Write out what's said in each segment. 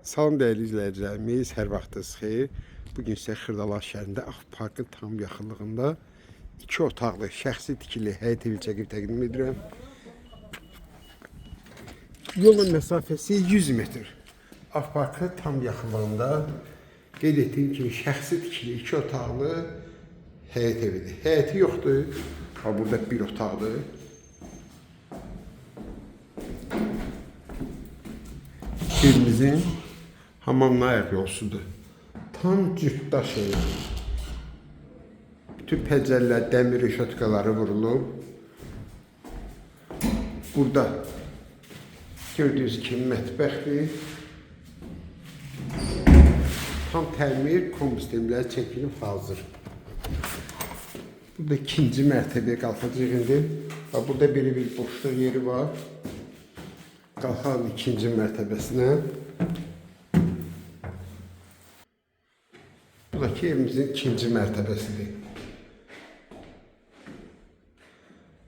Salam dəyərli izləyicilərimiz, hər vaxtınız xeyir. Bu gün sizə Xırdalan şəhərində Ağ Parkın tam yaxınlığında iki otaqlı şəxsi tikili həyət evi çəkib təqdim edirəm. Yolun məsafəsi 100 metr. Ağ Parkın tam yaxınlığında qeyd etdiyim kimi şəxsi tikili iki otaqlı həyət evidir. Həyəti yoxdur. Ha burada bir otaqdır. Evimizin hamamına ayaq yolsudur. Tam cütdaş ev. Bütün pəncərələr dəmir rüşotkaları vurulub. Burada gördüyünüz kimi mətbəxdir. Tam təmir, kombi sistemləri çəkilib hazır. Burada ikinci mərtəbəyə qalxacağıq indi. Bax, burada belə bir boşluq yeri var. Qalxalım ikinci mərtəbəsinə. Bu da ki evimizin ikinci mərtəbəsidir.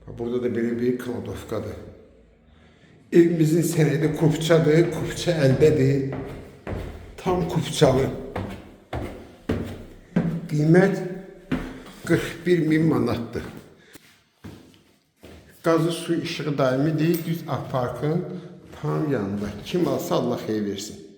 Bax, burada da belə bir kladovkadır. Evimizin sənədi kupçadır, kupça əldədir. Tam kupçalı. Qiymət 41 min manatdır. Qazı su işığı daimidir. Düz Ağ Parkın tam yanında. Kim alsa Allah xeyir versin.